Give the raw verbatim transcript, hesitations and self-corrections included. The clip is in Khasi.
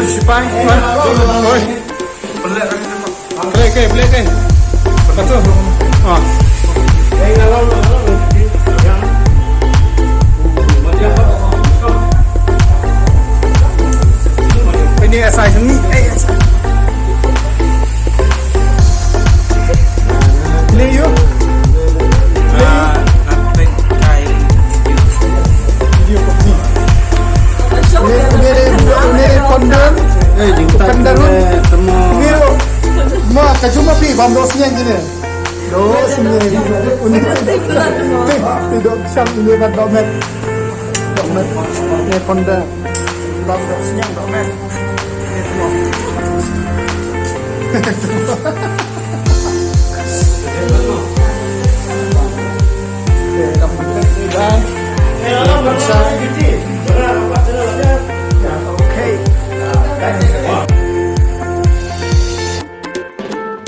Sipai, oi. Oi. Play ke, play ke. Satu. Ah. Ini S I sini. Eh, S I. Play you. Play you. Video ko ni. Ini, ini, ini, ini kondom. Eh, jingtak. Kondom. Ini lo. Ma, kajuma pi, bam dos nyen jini. Dos nyen. Ini. Tidak bisa ini kan domet. Domet. Ini kondom. Bam dos nyen domet.